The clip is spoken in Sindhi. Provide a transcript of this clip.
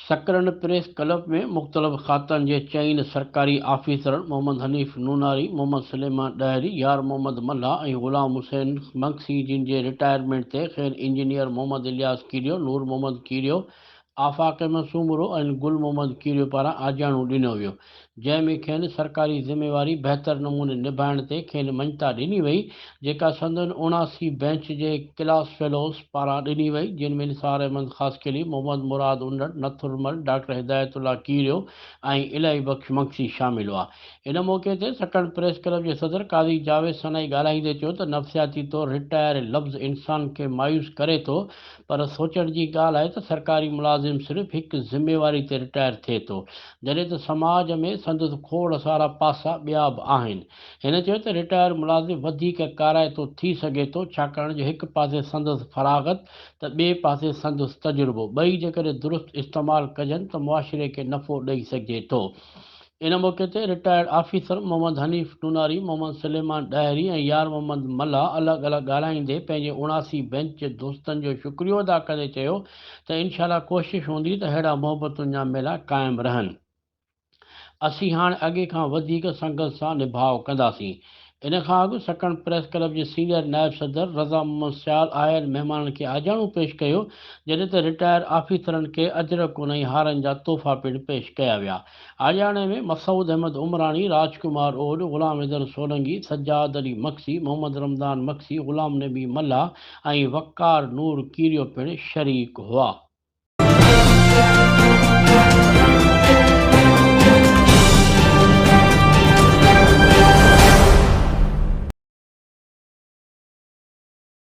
سڪرنڊ پريس ڪلب ۾ مختلف کاتن جي چئن سرڪاري آفيسرن محمد حنيف نوناري، محمد سليمان ڏاهري، يار محمد ملاح ۽ غلام حسين مگسي جن جي رٽائرمينٽ تي کين انجنيئر محمد الياس ڪيريو، نور محمد ڪيريو، آفاق احمد سومرو ۽ گل محمد ڪيريو پاران آجياڻو ڏنو ويو. جنهن ۾ کين سرڪاري ذميواري بهتر نموني نڀائڻ تي کين مڃتا ڏني وئي، جيڪا سندن 79 بينچ جي ڪلاس فيلوز پاران ڏني وئي، جن ۾ نثار احمد خاصخيلي، محمد مراد انڙ، نٿرمل، ڊاڪٽر هدايت الله ڪيريو ۽ الاهي بخش مگسي شامل هئا. ان موقعي تي سڪرنڊ پريس ڪلب جي صدر قاضي جاويد سنائي ڳالهائيندي چيو ته نفسياتي طور رٽائر لفظ انسان کي مايوس ڪري ٿو پر سوچڻ جي ڳالهه آهي ته سرڪاري ملازم صرف هڪ ذميواري تي رٽائر ٿئي ٿو، جڏهن ته سماج ۾ سندس کوڙ سارا پاسا ٻيا به آهن. هن چيو ته رٽائر ملازم وڌيڪ ڪارائتو ٿي سگهي ٿو، ڇاڪاڻ جو هڪ پاسي سندس فراغت ته ٻئي پاسي سندس تجربو، ٻئي جيڪڏهن درست استعمال ڪجن ته معاشري کي نفعو ڏئي سگهجي ٿو. ان موقعي تي رٽائرڊ آفيسر محمد حنيف نوناري، محمد سليمان ڏاهري ۽ يار محمد ملاح الڳ الڳ ڳالهائيندي پنهنجي 79 بينچ جي دوستن جو شڪريو ادا ڪندي چيو ته انشاء الله ڪوشش هوندي ته اهڙا محبتن جا ميلا قائم رهن. اسين هاڻ اڳي کان وڌيڪ سنگت سان نڀاء ڪنداسين. ان کان اڳ سڪرنڊ پريس ڪلب جي سينيئر نائب صدر رضا محمد سيال آيل مهمانن کي آجياڻو پيش ڪيو، جڏهن ته رٽائر آفيسرن کي اجرڪون ۽ هارن جا تحفا پڻ پيش ڪيا ويا. آجياڻي ۾ مسعود احمد عمراڻي، راج ڪمار اوڏ، غلام حيدر سولنگي، سجاد علي مگسي، محمد رمضان مگسي، غلام نبي ملاح ۽ وقار نور ڪيريو پڻ شريڪ هئا.